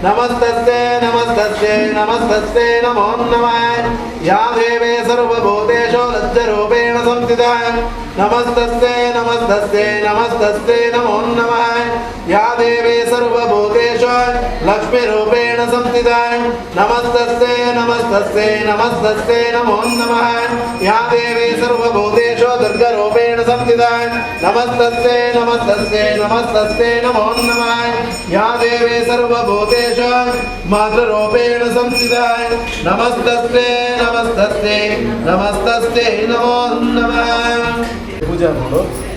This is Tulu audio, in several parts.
ನಮಸ್ತಸ್ಯೈ ನಮಸ್ತಸ್ಯೈ ನಮಸ್ತಸ್ಯೈ ನಮೋ ನಮಃ. ಯಾ ದೇವೇ ಸರ್ವಭೂತೇಷು ಲಜ್ಜರೂಪೇಣ ಸಂಸ್ಥಿತ ನಮಸ್ತಸ್ಯೈ ನಮಸ್ತಸ್ಯೈ ನಮಸ್ತಸ್ಯೈ ನಮೋ ನಮಃ. ಯಾ ದೇವೇ ಸರ್ವಭೂತೇಷು ಲಕ್ಷ್ಮೀರೂಪೇಣ ಸಂಸ್ಥಿತ ನಮಸ್ತಸ್ಯೈ ನಮಸ್ತಸ್ಯೈ ನಮಸ್ತಸ್ಯೈ ನಮೋ ನಮಃ. ಯಾ ದೇವೇ ಸರ್ವಭೂತೇಷು ದುರ್ಗರೂಪೇಣ ಸಂಸ್ಥಿತ ನಮಸ್ತಸ್ಯೈ ನಮಸ್ತಸ್ಯೈ ನಮಸ್ತಸ್ಯೈ ನಮೋ ನಮಃ. ಯಾ ದೇವೇ ಸರ್ವಭೂತೇಷು ಮಾತೃರೂಪೇಣ ಸಂಸ್ಥಿತ ನಮಸ್ತಸ್ಯೈ ನಮಸ್ತಸ್ಯೈ ನಮಸ್ತಸ್ಯೈ ನಮೋ ನಮಃ. ಪೂಜೆ ಮಾಡು.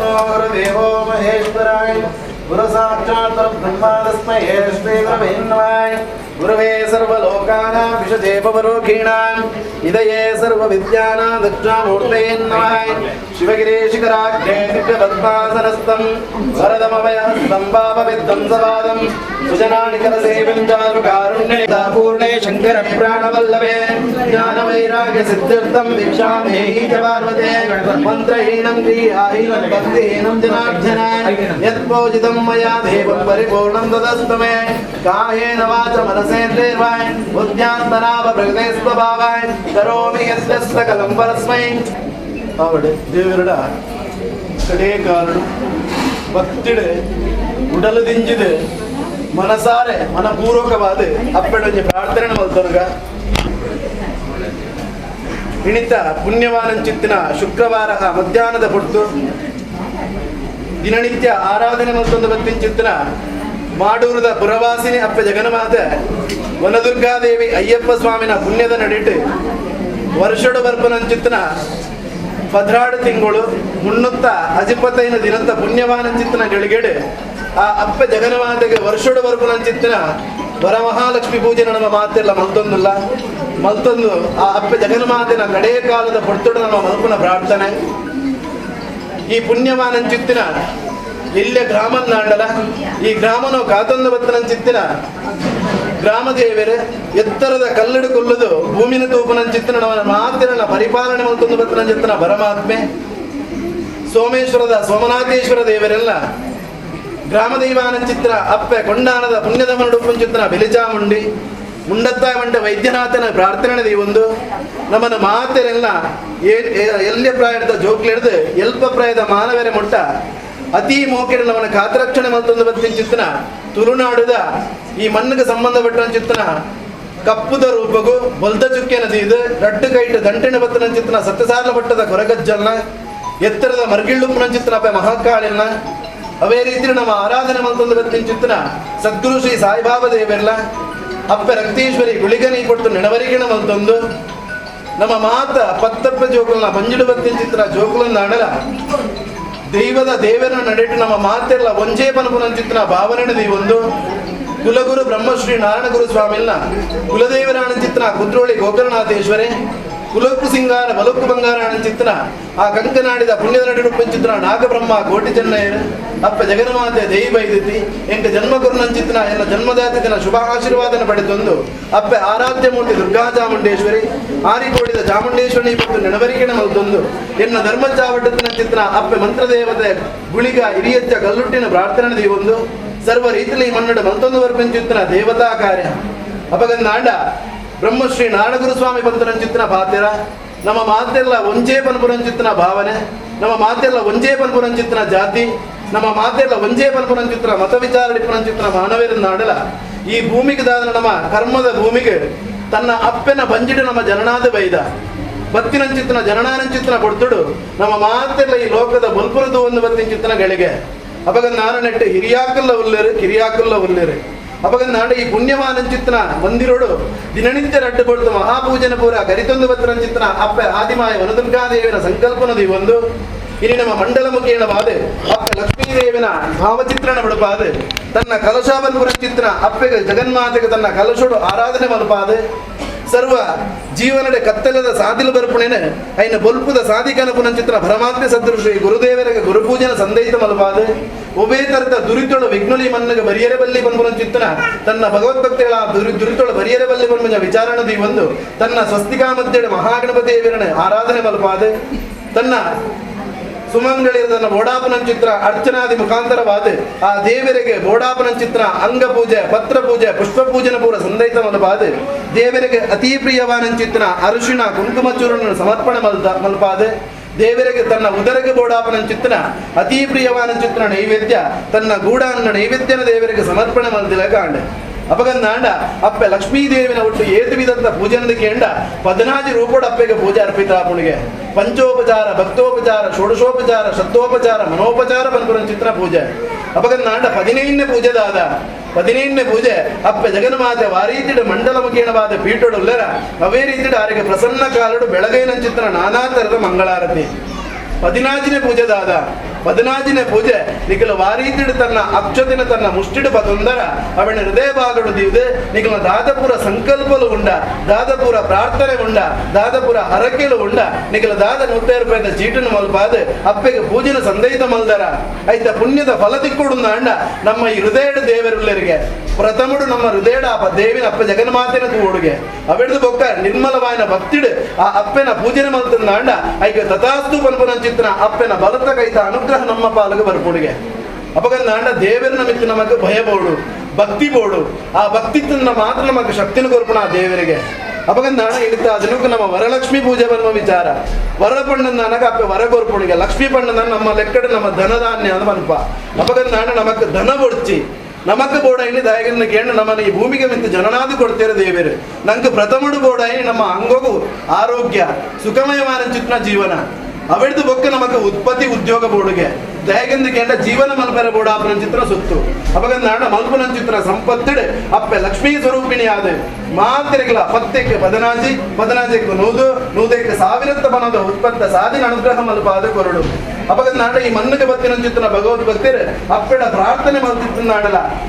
गुरुर्विष्णुर्देवो महेश्वराय गुरु साक्षात् परब्रह्म तस्मै श्री गुरवे नमः। गुरवे सर्वलोकानां विषजेपवरोगिणां हृदये सर्वविद्यानां दक्षिणामूर्तये नमः। शिवगिरीशिखराग्रे दिव्यपद्मासनस्थं वरदमभयहस्तं पापविद्धं सवादं सुजनानिकरसेव्यं चारुकारुण्यपूर्णे शङ्करप्राणवल्लभे ज्ञानवैराग्यसिद्ध्यर्थं भिक्षामेहि च पार्वते। मन्त्रहीनं क्रियाहीनं भक्तिहीनं जनार्दन यत्पूजितं मया देवं परिपूर्णं तदस्तु मे। कायेन वाचा मनसेन्द्रियैर्वा बुद्ध्यात्मना प्रकृते स्वभावाय करोमि यत् सकलं परस्मै। ಆವಡೆ ದೇವರಡ ಕಡೇಕಾಲಡು ಭಕ್ತಿಡು ಉಡಲು ದಿಂಜಿದು ಮನಸಾರೆ ಮನಪೂರ್ವಕವಾದ ಅಪ್ಪೆಡೊಂಜಿ ಪ್ರಾರ್ಥನೆ ಮಲ್ತೊನಗ ಇಣಿತ ಪುಣ್ಯವಾನಂಚಿತ್ತಿನ ಶುಕ್ರವಾರ ಮಧ್ಯಾಹ್ನದ ಪೊರ್ತು ದಿನನಿತ್ಯ ಆರಾಧನೆ ಮಲ್ತೊಂದು ಬತ್ತಿಂಚಿತ್ತಿನ ಮಾಡೂರದ ಪುರವಾಸಿನಿ ಅಪ್ಪೆ ಜಗನ್ಮಾತೆ ವನದುರ್ಗಾದೇವಿ ಅಯ್ಯಪ್ಪ ಸ್ವಾಮಿನ ಪುಣ್ಯದ ನಡಿಟ್ಟು ವರ್ಷಡು ಬರ್ಪನಂಚಿತ್ತಿನ 12 ತಿಂಗಳು 365 ದಿನದ ಪುಣ್ಯವಾನಂಚಿತ್ತಿನ ಗಳಿಗೆಡೆ ಆ ಅಪ್ಪೆ ಜಗನ್ಮಾತೆಗೆ ವರ್ಷಡು ಬರ್ಪನಂಚಿತ್ತಿನ ವರಮಹಾಲಕ್ಷ್ಮಿ ಪೂಜೆ ನಮ್ಮ ಮಾತೆಲ್ಲ ಮಲ್ತೊಂದಿಲ್ಲ ಮಲ್ತೊಂದು ಆ ಅಪ್ಪೆ ಜಗನ್ಮಾತೆನ ಕಡೇ ಕಾಲದ ಪೊರ್ತುಡು ನಮ್ಮ ಮಲ್ಪನ ಪ್ರಾರ್ಥನೆ. ಈ ಪುಣ್ಯವಾನಂಚಿತ್ತಿನ ಇಲ್ಲೇ ಗ್ರಾಮನ್ನಾಂಡಲ ಈ ಗ್ರಾಮನು ಕಾತೊಂದು ಬತ್ತನಂಚಿತ್ತಿನ ಗ್ರಾಮದೇವರೇ ಎತ್ತರದ ಕಲ್ಲಡು ಕೊಲ್ಲುದು ಭೂಮಿನ ತೂಪನಂಚಿತ್ತಿನ ನಮ್ಮ ಮಾತಿನ ಪರಿಪಾಲನೆ ಮಲ್ತೊಂದು ಬತ್ತನಂಚಿತ್ತಿನ ಪರಮಾತ್ಮೆ ಸೋಮೇಶ್ವರದ ಸೋಮನಾಥೇಶ್ವರ ದೇವರೆಲ್ಲ ಗ್ರಾಮದೈವಾನಂಚಿತ್ರ ಅಪ್ಪೆ ಕೊಂಡಾನದ ಪುಣ್ಯದ ಮನುಡುಪಂಚಿತ್ತಿನ ಬೆಲಿಚಾಮುಂಡಿ ಮುಂಡತ್ತಾಯ ಮಂಡ ವೈದ್ಯನಾಥನ ಪ್ರಾರ್ಥನೆ ಒಂದು ನಮ್ಮನ ಮಾತೆರೆಲ್ಲ ಎಲ್ಯ ಪ್ರಾಯದ ಜೋಕ್ಲಿಡ್ದು ಎಲ್ಪ ಪ್ರಾಯದ ಮಾನವರ ಮುಟ್ಟ ಅತಿ ಮೋಕೆಡ ನಮ್ಮನ ಕಾತರಕ್ಷಣೆ ಮಲ್ತೊಂದು ಬತ್ತಿಂಚಿತ್ತಿನ ತುಳುನಾಡುದ ಈ ಮಣ್ಣಿಗೆ ಸಂಬಂಧಪಟ್ಟ ಕಪ್ಪುದ ರೂಪಗು ಬೊಲ್ದ ಚುಕ್ಕೆ ನದಿ ಇದು ರಡ್ಡು ಕೈಟು ದಂಟಿನ ಬತ್ತನ ಚಿತ್ತನ ಸತ್ಯಸಾರ್ಲ ಪಟ್ಟದ ಕೊರಗಜ್ಜಲ್ನ ಎತ್ತರದ ಮರ್ಗಿಳ್ಳುಪ್ಪನ ಚಿತ್ತನ ಅಪ್ಪೆ ಮಹಾಕಾಳಿನ ಅವೇ ರೀತಿ ನಮ್ಮ ಆರಾಧನೆ ಮಲ್ತೊಂದು ಬತ್ತಿಂಚಿತ್ತಿನ ಸದ್ಗುರು ಶ್ರೀ ಸಾಯಿಬಾಬಾ ದೇವರ್ಲ ಅಪ್ಪೆ ರಕ್ತೇಶ್ವರಿ ಗುಳಿಗನಿ ಕೊಟ್ಟು ನೆನವರಿಗಿನ ಮಲ್ತೊಂದು ನಮ್ಮ ಮಾತ ಪತ್ತಪ್ಪ ಜೋಕುಲನ ಪಂಜಿಡು ಬತ್ತಿಂಚಿತ್ತಿನ ಜೋಕುಲನ್ನ ಅಡಲ ದೈವದ ದೇವರ ನಡೆಟ್ಟು ನಮ್ಮ ಮಾತೆಲ್ಲ ಒಂಜೇ ಪನಪುನಂಚಿತ್ತಿನ ಭಾವನೆ ಒಂದು ಕುಲಗುರು ಬ್ರಹ್ಮಶ್ರೀ ನಾರಾಯಣ ಗುರು ಸ್ವಾಮಿಲ್ನ ಕುಲದೇವರಾಣಂಚಿತ್ತಿನ ಕುದ್ರೋಳಿ ಗೋಕರ್ಣನಾಥೇಶ್ವರೇ ಕುಲಕ್ಕು ಸಿಂಗಾರ ಬಲಕ್ಕು ಬಂಗಾರ ಅಣಂಚಿತ್ತಿನ ಆ ಕಂಕನಾಡಿದ ಪುಣ್ಯದ ನಡುಪಂಚಿತ್ತಿನ ನಾಗಬ್ರಹ್ಮ ಕೋಟಿ ಚೆನ್ನಯ್ಯರು ಅಪ್ಪ ಜಗನ್ಮಾತೆ ದೈವ ಐದಿತಿ ಎಂಕ ಜನ್ಮಗುರುನಂಚಿತ್ತಿನ ಎನ್ನ ಜನ್ಮದಾತಿನ ಶುಭ ಆಶೀರ್ವಾದನ ಪಡೆದೊಂದು ಅಪ್ಪೆ ಆರಾಧ್ಯ ಮೂರ್ತಿ ದುರ್ಗಾ ಚಾಮುಂಡೇಶ್ವರಿ ಆರಿಕೋಡಿದ ಚಾಮುಂಡೇಶ್ವರಿ ಮತ್ತು ನೆನವರಿಕೆಣ ಮಲ್ತೊಂದು ಎನ್ನ ಧರ್ಮ ಚಾವಟತ್ತಿನಂಚಿತ್ತಿನ ಅಪ್ಪೆ ಮಂತ್ರದೇವತೆ ಗುಳಿಗ ಹಿರಿಯಚ್ಚ ಕಲ್ಲುಟ್ಟಿನ ಪ್ರಾರ್ಥನೆ ಒಂದು ಸರ್ವ ರೀತಿಯಲ್ಲಿ ಮನ್ನಡ ಮಲ್ತೊಂದು ವರ್ಪಂಚಿತ್ತಿನ ದೇವತಾ ಕಾರ್ಯ ಅಪಗಂದಾಂಡ ಬ್ರಹ್ಮಶ್ರೀ ನಾರಾಯಣಗುರುಸ್ವಾಮಿ ಬಂತರಂಚಿತ್ತಿನ ಪಾತ್ರ ನಮ್ಮ ಮಾತೆಲ್ಲ ಒಂಜೇ ಪನ್ಪುರಂಚಿತ್ತಿನ ಭಾವನೆ ನಮ್ಮ ಮಾತೆಲ್ಲ ಒಂಜೇ ಪನ್ಪುರಂಚಿತ್ತಿನ ಜಾತಿ ನಮ್ಮ ಮಾತೆಲ್ಲ ಒಂಜೇ ಪನ್ಪುರಂಚಿತ್ತಿನ ಮತ ವಿಚಾರ ಪುರಂಚಿತ್ತಿನ ಮಾನವೀರ ನಾಡಲ ಈ ಭೂಮಿಗೆ ದಾದ ನಮ್ಮ ಕರ್ಮದ ಭೂಮಿಗೆ ತನ್ನ ಅಪ್ಪನ ಬಂಜಿಡು ನಮ್ಮ ಜನನಾದ ಬೈದ ಬತ್ತಿನಂಚಿತ್ತಿನ ಜನನಾನಂಚಿತ್ತಿನ ಕೊಡ್ತುಡು ನಮ್ಮ ಮಾತೆಲ್ಲ ಈ ಲೋಕದ ಬೊಲ್ಪುರದು ಒಂದು ಬತ್ತಿನಚಿತ್ತಿನ ಗಳಿಗೆ ಅಪಗ ನಾರನೆಟ್ಟು ಹಿರಿಯಾಕಲ್ಲ ಉಲ್ಲೇರು ಕಿರಿಯಾಕಲ್ಲ ಉಲ್ಲೇರು ಅಪಗ ನಾಡ ಈ ಪುಣ್ಯವಾನಂಚಿತ್ತಿನ ಮಂದಿರೋಡು ದಿನನಿತ್ಯ ರಡ್ಡು ಕೊಡ್ತು ಮಹಾಪೂಜನ ಪೂರ ಕರಿತೊಂದು ಬತ್ತರಂಚಿತ್ತಿನ ಅಪ್ಪೆ ಆದಿಮಾಯ ವನದುರ್ಗಾದೇವಿನ ಸಂಕಲ್ಪನದಿ ಒಂದು ಇನಿ ನಮ್ಮ ಮಂಡಲ ಮುಖೇಣವಾದ ಅಪ್ಪೆ ಲಕ್ಷ್ಮೀದೇವಿನ ಭಾವಚಿತ್ರಣ ಬಿಡುಪಾದ ತನ್ನ ಕಲಶಾಬನ್ಪುರಂಚಿತ್ತಿನ ಅಪ್ಪೆಗೆ ಜಗನ್ಮಾತೆಗೆ ತನ್ನ ಕಲಶೋಡು ಆರಾಧನೆ ಮಲ್ಪಾದ ಸರ್ವ ಜೀವನಡೆ ಕತ್ತಲದ ಸಾದಿಲು ಬರ್ಪುಣೆನೆ ಐನ ಬೊಲ್ಪುದ ಸಾಧಿಕನ ಪುನಂಚಿತ್ರ ಪರಮಾತ್ಮ ಸದೃಶ ಶ್ರೀ ಗುರುದೇವರಿಗೆ ಗುರುಪೂಜನ ಸಂದೈತ ಮಲ್ಪಾದ ಒಬೇ ತರದ ದುರಿತೊಳು ವಿಘ್ನುಲಿ ಮನ್ನಗ ಬರಿಯರೆ ಬಲ್ಲಿ ಪನ್ಪುನಂಚಿತ್ತನ ತನ್ನ ಭಗವದ್ಭಕ್ತಿಗಳ ದುರಿತೊಳು ಬರಿಯರೆ ಬಲ್ಲಿ ಪನ್ಪುನ ವಿಚಾರಣದಿ ಒಂದು ತನ್ನ ಸ್ವಸ್ತಿಕಾಮಧ್ಯಡೆ ಮಹಾಗಣಪತಿಯವರನೆ ಆರಾಧನೆ ಮಲ್ಪಾದ ತನ್ನ ಸುಮಂಗಳಿರದನ್ನ ಬೋಡಾಪನಂಚಿತ್ರ ಅರ್ಚನಾದಿ ಮುಖಾಂತರವಾದ ಆ ದೇವರಿಗೆ ಬೋಡಾಪನಂಚಿತ್ರ ಅಂಗ ಪೂಜೆ ಪತ್ರ ಪೂಜೆ ಪುಷ್ಪ ಪೂಜನ ಪೂರ ಸಂದೈತ ಮಲ್ಪಾದ ದೇವರಿಗೆ ಅತಿ ಪ್ರಿಯವಾನಂಚಿತ್ರ ಅರಿಶಿಣ ಕುಂಕುಮ ಚೂರ್ಣ ಸಮರ್ಪಣೆ ಮಲ್ಪಾದ ದೇವರಿಗೆ ತನ್ನ ಉದರಗೆ ಬೋಡಾಪನಂಚಿತ್ರ ಅತಿ ಪ್ರಿಯವಾನಂಚಿತ್ರ ನೈವೇದ್ಯ ತನ್ನ ಗೂಡಾನ್ನ ನೈವೇದ್ಯನ ದೇವರಿಗೆ ಸಮರ್ಪಣೆ ಮಲ್ದಿಲ ಕಾಂಡೆ ಅಪಗಂದಾಂಡ ಅಪ್ಪೆ ಲಕ್ಷ್ಮೀದೇವಿನ ಒಟ್ಟು ಏತು ವಿಧಂತ ಪೂಜನದ ಕೇಂಡ 14 ರೂಪೋಡ ಅಪ್ಪೆಗೆ ಪೂಜೆ ಅರ್ಪಿತ ಪುಣಿಗೆ ಪಂಚೋಪಚಾರ ಭಕ್ತೋಪಚಾರ ಷೋಡಶೋಪಚಾರ ಶಬ್ದೋಪಚಾರ ಮನೋಪಚಾರ ಪನ್ಪುರಂಚಿತ್ರ ಪೂಜೆ ಅಪಗಂದಾಂಡ 15ನೇ ಪೂಜೆದಾದ 15ನೇ ಪೂಜೆ ಅಪ್ಪೆ ಜಗನ್ಮಾತೆ ವಾರೀತಿಡು ಮಂಡಲ ಮುಖೇಣವಾದ ಪೀಠೊಡುಲ್ಲರ ಅವೇ ರೀತಿಡು ಆರಿಗೆ ಪ್ರಸನ್ನ ಕಾಲಡು ಬೆಳಗೈನಂಚಿತ್ರ ನಾನಾ ತರದ ಮಂಗಳಾರತಿ 14ನೇ ಪೂಜೆದಾದ 16ನೇ ಪೂಜೆ ನಿಖಲ ವಾರೀತಿಡು ತನ್ನ ಅಕ್ಷತಿನ ತನ್ನ ಮುಷ್ಟಿಡು ಪತೊಂದರ ಅವನ ಹೃದಯ ಭಾಗಡು ದೀವ್ದು ನಿಖಲ ದಾದಪುರ ಸಂಕಲ್ಪಲು ಉಂಡ ದಾದಪುರ ಪ್ರಾರ್ಥನೆ ಉಂಡ ದಾದಪುರ ಹರಕೆಲು ಉಂಡ ನಿಖಲ ದಾದ 100 ರೂಪಾಯಿದ ಚೀಟನ್ನು ಮಲ್ಪಾದ ಅಪ್ಪೆಗೆ ಪೂಜೆನ ಸಂದಯಿತ ಮಲ್ದರ ಐತ ಪುಣ್ಯದ ಫಲ ತಿಕ್ಕೊಡುಂದ ಅಂಡ ನಮ್ಮ ಈ ಹೃದಯದ ದೇವರುಳ್ಳರಿಗೆ ಪ್ರಥಮಡು ನಮ್ಮ ಹೃದಯದ ಅಪ್ಪ ದೇವಿನ ಅಪ್ಪ ಜಗನ್ಮಾತೆನ ತೂಡುಗೆ ಅವೆಡ್ದು ಬೊಕ್ಕ ನಿರ್ಮಲವಾಯನ ಭಕ್ತಿಡು ಆ ಅಪ್ಪೆನ ಪೂಜೆನ ಮಲ್ತಂದ ಅಂಡ ಐಕ ತಥಾಸ್ತು ಪನ್ಪುನಂಚಿತ್ತನ ಅಪ್ಪೆನ ಬಲತ ಕೈತ ಅನುಗ್ರಹ ನಮ್ಮ ಪಾಲಗ ಬರ್ಪುಡುಗೆ ಅಪಗಂದ ಅಂಡ ದೇವರನ ಮಿತ್ತು ನಮಗೆ ಭಯ ಬೋಡು ಭಕ್ತಿ ಬೋಡು ಆ ಭಕ್ತಿ ತಿನ್ನ ಮಾತ್ರ ನಮಗೆ ಶಕ್ತಿನ ಕೊರ್ಪಣ ಆ ದೇವರಿಗೆ ಅಪಗಂದ ಹಣ ಇಳಿತ ಅದನ್ನು ನಮ್ಮ ವರಲಕ್ಷ್ಮಿ ಪೂಜೆ ಬರುವ ವಿಚಾರ ವರ ಪಣ್ಣನ ಅನಗ ಅಪ್ಪೆ ವರ ಕೊರ್ಪುಣಿಗೆ ಲಕ್ಷ್ಮೀ ಪಣ್ಣನ ನಮ್ಮ ಲೆಕ್ಕಡೆ ನಮ್ಮ ಧನಧಾನ್ಯ ಅಂತ ಮನ್ಪ ಅಪಗಂದ ಹಣ ನಮಕ್ ಧನ ಬೊಡ್ಚಿ ನಮಕ್ ಬೋಡೈನಿ ದಯಗನ್ನ ಕೇಂದ್ರ ನಮ್ಮನ್ನ ಈ ಭೂಮಿಗೆ ಮಿಂತು ಜನನಾದಿ ಕೊಡ್ತೀರ ದೇವರು ನಂಗೆ ಪ್ರಥಮಡು ಬೋಡೈನಿ ನಮ್ಮ ಅಂಗೋಗು ಆರೋಗ್ಯ ಸುಖಮಯವಾದ ಚಿತ್ನ ಜೀವನ ಅವೆಡ್ದು ಬೊಕ್ಕ ನಮಕ್ ಉತ್ಪತ್ತಿ ಉದ್ಯೋಗ ಬೋಡುಗೆ ದಯಗಂದು ಕೇಂದ್ರ ಜೀವನ ಮಲ್ಪೆರ ಬೋಡಾಪನ ಚಿತ್ರ ಸುತ್ತು ಅಪಗಂದ ಹಣ ಮಲ್ಪನ ಚಿತ್ರ ಸಂಪತ್ತಿಡು ಅಪ್ಪೆ ಲಕ್ಷ್ಮೀ ಸ್ವರೂಪಿಣಿ ಆದ ಮಾತಿರಿಗಳ ಪತ್ತೆಕ್ಕೆ 14 14ಕ್ಕೆ 100 100ಕ್ಕೆ 1000 ಬನದ ಉತ್ಪತ್ತ ಸಾಧಿನ ಅನುಗ್ರಹ ಮಲ್ಪಾದ ಕೊರಡು ಅಪಗಂದ ಹಣ ಈ ಮಣ್ಣಿಗೆ ಬತ್ತಿನ ಚಿತ್ರ ಭಗವದ್ ಭಕ್ತರು ಅಪ್ಪೆಡ ಪ್ರಾರ್ಥನೆ ಮಲ್ತಿತ್ತು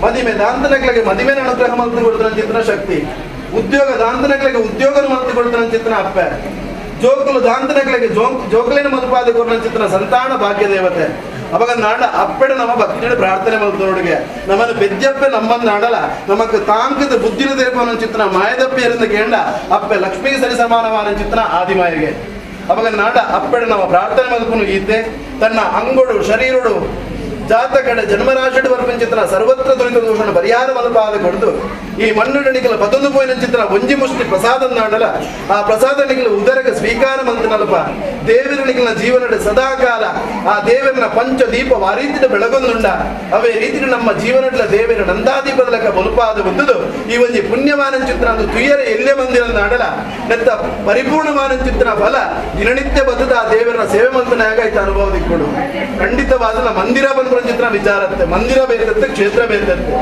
ಮದಿಮೆ ದಾಂತನಗಳಿಗೆ ಮದಿಮೆನ ಅನುಗ್ರಹ ಮಲ್ತು ಕೊಡ್ತಾನ ಚಿತ್ರ ಶಕ್ತಿ ಉದ್ಯೋಗ ದಾಂತನಗಳಿಗೆ ಉದ್ಯೋಗ ಮಲ್ತು ಕೊಡ್ತಾನ ಚಿತ್ರ ಅಪ್ಪೆ ಜೋಕುಲು ದಾಂತನಗಳಿಗೆ ಜೋಕುಲಿನ ಮದುಪಾದ ಕೊರನ ಚಿತ್ರ ಸಂತಾನ ಭಾಗ್ಯ ದೇವತೆ ಅವಾಗ ನಾಡ ಅಪ್ಪೆಡ ನಮ್ಮ ಭಕ್ತಿയുടെ ಪ್ರಾರ್ಥನೆ ಮಲ್ತನೋಡಿಗೆ ನಮ್ಮನ್ನು ಬೆದ್ಯಪ್ಪೆ ನಮ್ಮನ್ನು ನಾಡಲ ನಮಕ್ ತಾಂಕದ ಬುದ್ಧಿನ ದೇಪನ ಚಿತ್ರ ಮಾಯದಪ್ಪೆ ಎರಿಂದ ಕೇಂಡ ಅಪ್ಪೆ ಲಕ್ಷ್ಮಿಗೆ ಸರಿ ಸಮಾನವಾದ ಚಿತ್ರ ಆದಿಮಾಯಿಗೆ ಅವಾಗ ನಾಡ ಅಪ್ಪೆಡ ನಮ್ಮ ಪ್ರಾರ್ಥನೆ ಮಲ್ಪನು ಗೀತೆ ತನ್ನ ಅಂಗೋಡು ಶರೀರುಡು ಜಾತಕಡೆ ಜನ್ಮರಾಶಿಡು ಬರ್ಪಂಚಿತ್ರ ಸರ್ವತ್ರ ದುರಿತ ದೂಷಣ ಪರಿಹಾರ ಮಲಪಾದ ಕೊಡ್ದು ಈ ಮಣ್ಣು ನಿಖಲ ಪತೊಂದು ಪೋಯಿನ ಚಿತ್ರ ಒಂಜಿ ಮುಷ್ಟಿ ಪ್ರಸಾದ ನಾಡಲ ಆ ಪ್ರಸಾದ ನಿಖಲ ಉದರಗ ಸ್ವೀಕಾರ ಮಂತನಲ್ಪ ದೇವರ ನಿಖಲ ಜೀವನದ ಸದಾಕಾಲ ಆ ದೇವರನ ಪಂಚ ದೀಪ ವಾರೀತಿನ ಬೆಳಗೊಂದುಂಡ ಅವೇ ರೀತಿ ನಮ್ಮ ಜೀವನದ ದೇವರ ನಂದಾದೀಪದ ಲೆಕ್ಕ ಬಲುಪಾದ ಬಂದುದು ಈ ಒಂಜಿ ಪುಣ್ಯವಾನ ಚಿತ್ರ ಅದು ತುಯರ ಎಲ್ಲೇ ಮಂದಿರ ನಾಡಲ ನೆತ್ತ ಪರಿಪೂರ್ಣವಾನ ಚಿತ್ರ ಫಲ ದಿನನಿತ್ಯ ಬದುದ ಆ ದೇವರನ ಸೇವೆ ಮಂತನಾಗ ಆಯ್ತು ಅನುಭವ ದಿಕ್ಕೊಡು ಖಂಡಿತವಾದ ಮಂದಿರ ಬಂದ ಚಿತ್ರ ವಿಚಾರತ್ತೆ ಮಂದಿರ ಬೇಕತ್ತೆ ಕ್ಷೇತ್ರ ಬೇಕತ್ತೆ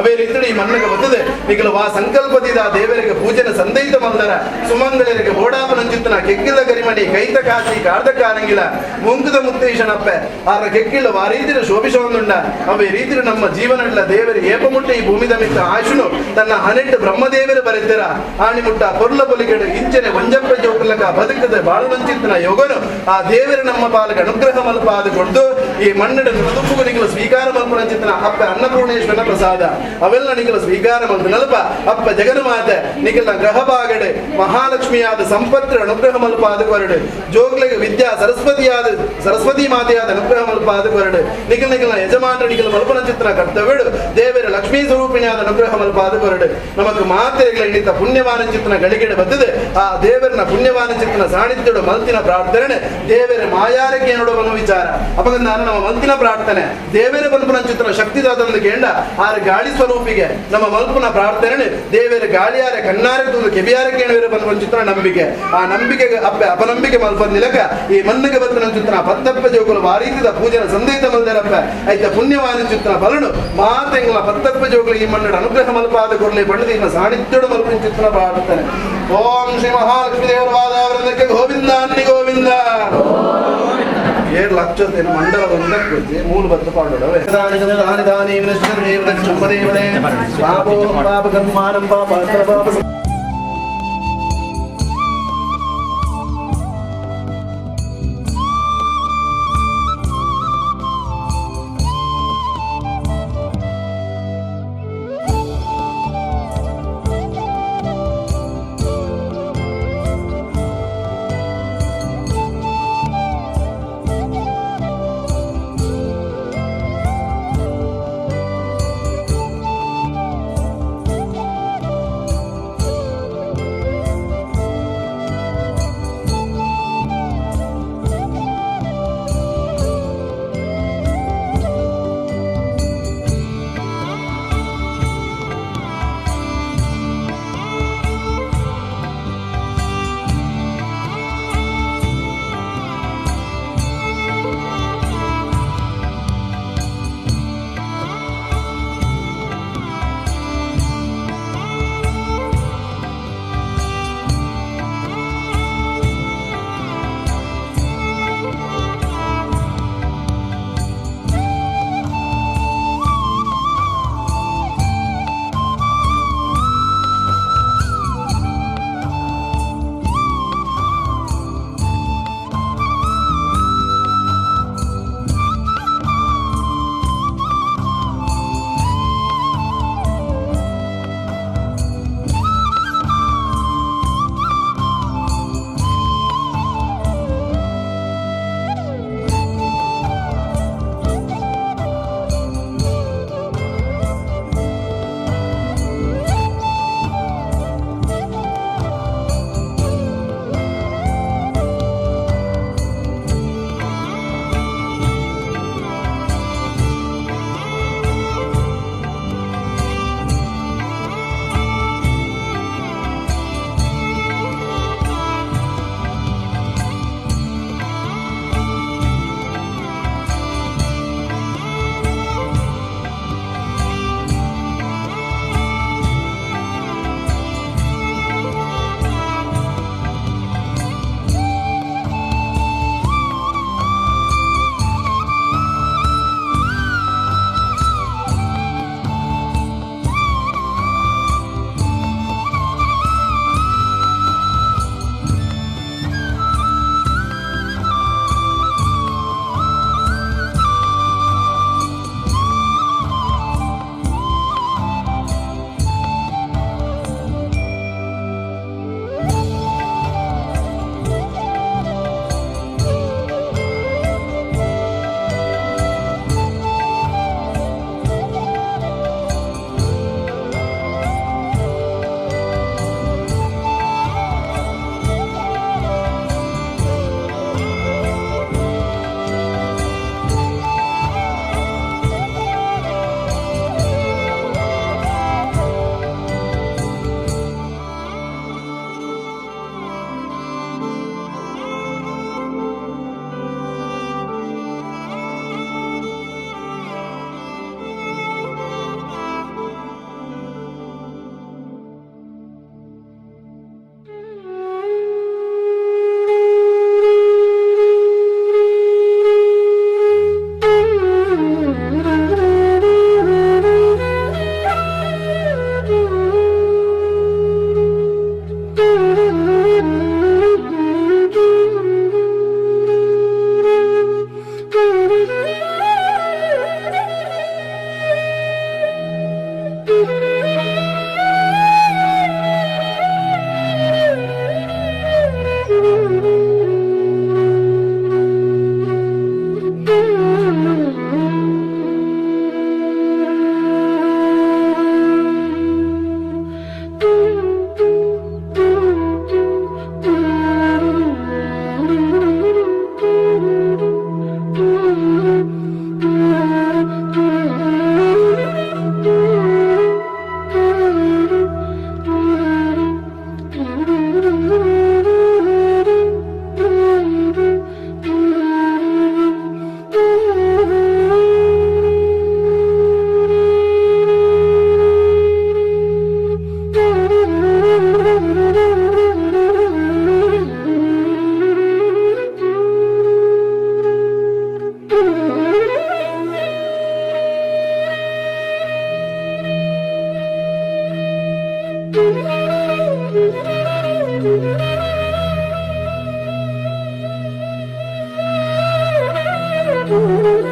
ಅವೇ ರೀತಿ ಈ ಮಣ್ಣಿಗೆ ಬರ್ತದೆ ನಿಖಲ ವಾ ಸಂಕಲ್ಪದಿಂದ ದೇವರಿಗೆ ಪೂಜೆನ ಸಂದಯಿತ ಮಂದರ ಸುಮಂಗಳರಿಗೆ ಬೋಡಾಪನ ಚಿತ್ತನ ಕೆಕ್ಕಿಲ್ಲ ಗರಿಮಣಿ ಕೈತ ಕಾಚಿ ಕಾರ್ದ ಕಾರಂಗಿಲ ಮುಂಕದ ಮುತ್ತೇಶನಪ್ಪೆ ಆರ ಕೆಕ್ಕಿಲ್ಲ ವಾ ರೀತಿಯ ಶೋಭಿಸೊಂದುಂಡ ಅವೇ ರೀತಿ ನಮ್ಮ ಜೀವನ ದೇವರಿಗೆ ಏಪಮುಟ್ಟೆ ಈ ಭೂಮಿದ ಮಿತ್ತ ಆಶುನು ತನ್ನ ಹನೆಟ್ಟು ಬ್ರಹ್ಮದೇವರು ಬರೆದಿರ ಆಣಿಮುಟ್ಟ ಪೊರ್ಲ ಬೊಲಿಗೆಡು ಇಂಚನೆ ಒಂಜಪ್ಪ ಜೋಕುಲಕ ಬದುಕದೆ ಬಾಳುವಂಚಿತ್ತನ ಯೋಗನು ಆ ದೇವರ ನಮ್ಮ ಪಾಲಕ ಅನುಗ್ರಹ ಮಲ್ಪಾದ ಕೊಡ್ದು ಈ ಮಣ್ಣಿನ ನುದುಪುಗು ನಿಖಲ ಸ್ವೀಕಾರ ಮಲ್ಪನ ಚಿತ್ತನ ಅಪ್ಪ ಅನ್ನಪೂರ್ಣೇಶ್ವರನ ಪ್ರಸಾದ ಅವೆಲ್ಲ ನಿಖಲ ಸ್ವೀಕಾರ ಮಲ್ತನಲ್ಪ ಅಪ್ಪ ಜಗನ್ಮಾತೆ ನಿಖಲ ಗ್ರಹ ಬಾಗಡೆ ಮಹಾಲಕ್ಷ್ಮಿಯಾದ ಸಂಪತ್ರ ಅನುಗ್ರಹ ಮಲ್ಪಾದ ಕೊರಡು ಜೋಗ್ಲಿಗೆ ವಿದ್ಯಾ ಸರಸ್ವತಿಯಾದ ಸರಸ್ವತಿ ಮಾತೆಯಾದ ಅನುಗ್ರಹ ಮಲ್ಪಾದ ಕೊರಡು ನಿಖಲ ನಿಖಲ ಯಜಮಾನರ ನಿಖಲ ಮಲ್ಪನ ಚಿತ್ರನ ಕರ್ತವ್ಯಡು ದೇವರ ಲಕ್ಷ್ಮೀ ಸ್ವರೂಪಿಣಿಯಾದ ಅನುಗ್ರಹ ಮಲ್ಪಾದ ಕೊರಡು ನಮಕ್ ಮಾತೆಗಳ ಹಿಡಿತ ಪುಣ್ಯವಾನ ಚಿತ್ರನ ಗಳಿಗೆಡೆ ಬದ್ದಿದೆ ಆ ದೇವರನ ಪುಣ್ಯವಾನ ಚಿತ್ರನ ಸಾಣಿತ್ಯಡು ಮಲ್ತಿನ ಪ್ರಾರ್ಥನೆ ದೇವರ ಮಾಯಾರಕ್ಕೆ ನೋಡುವ ವಿಚಾರ ಅಪಗ ನಾನು ನಮ್ಮ ಮಲ್ತಿನ ಪ್ರಾರ್ಥನೆ ದೇವರ ಮಲ್ಪನ ಚಿತ್ರ ಶಕ್ತಿದಾದಂದು ಕೇಂಡ ಆರ ಗಾಳಿ ಸ್ವರೂಪಿಗೆ ನಮ್ಮ ಮಲ್ಪನ ಪ್ರಾರ್ಥನೆ ದೇವರ ಗಾಳಿಯಾರ ಕಣ್ಣಾರೆ ತೂದು ಕೆಬಿಯಾರ ಕೇಳುವರ ಮಲ್ಪನ ಚಿತ್ರ ನಂಬಿಕೆ ಆ ನಂಬಿಕೆಗೆ ಅಪ್ಪೆ ಅಪನಂಬಿಕೆ ಮಲ್ಪನ ನಿಲಕ ಈ ಮಣ್ಣಿಗೆ ಬತ್ತನ ಚಿತ್ರ ಪತ್ತಪ್ಪ ಜೋಕುಲು ವಾರೀತಿದ ಪೂಜೆನ ಸಂದೇತ ಮಲ್ದರಪ್ಪ ಐತ ಪುಣ್ಯವಾನ ಚಿತ್ರ ಬಲನು ಮಾತೆಂಗ್ಲ ಪತ್ತಪ್ಪ ಜೋಕುಲು ಈ ಮಣ್ಣು ಅನುಗ್ರಹ ಮಲ್ಪಾದ ಕೊರ್ಲೆ ಬಣ್ಣದ ಇನ್ನ ಸಾಣಿತ್ಯಡು ಮಲ್ಪನ ಚಿತ್ರ ಪ್ರಾರ್ಥನೆ ಓಂ ಶ್ರೀ ಮಹಾಲಕ್ಷ್ಮೀ ದೇವರ ವಾದಾವರಣಕ್ಕೆ ಗೋವಿಂದ ಅನ್ನಿ ಗೋವಿಂದ 7 ಲಕ್ಷ ಮಂಡಲ ಒಂದಕ್ಕೆ ಮೂಲ ಬತ್ತು ಪಾಡೋಡವೆ ಪಾಪ ಕರ್ಮಾನಂ ಪಾಪ ಪಾಪ. Thank you.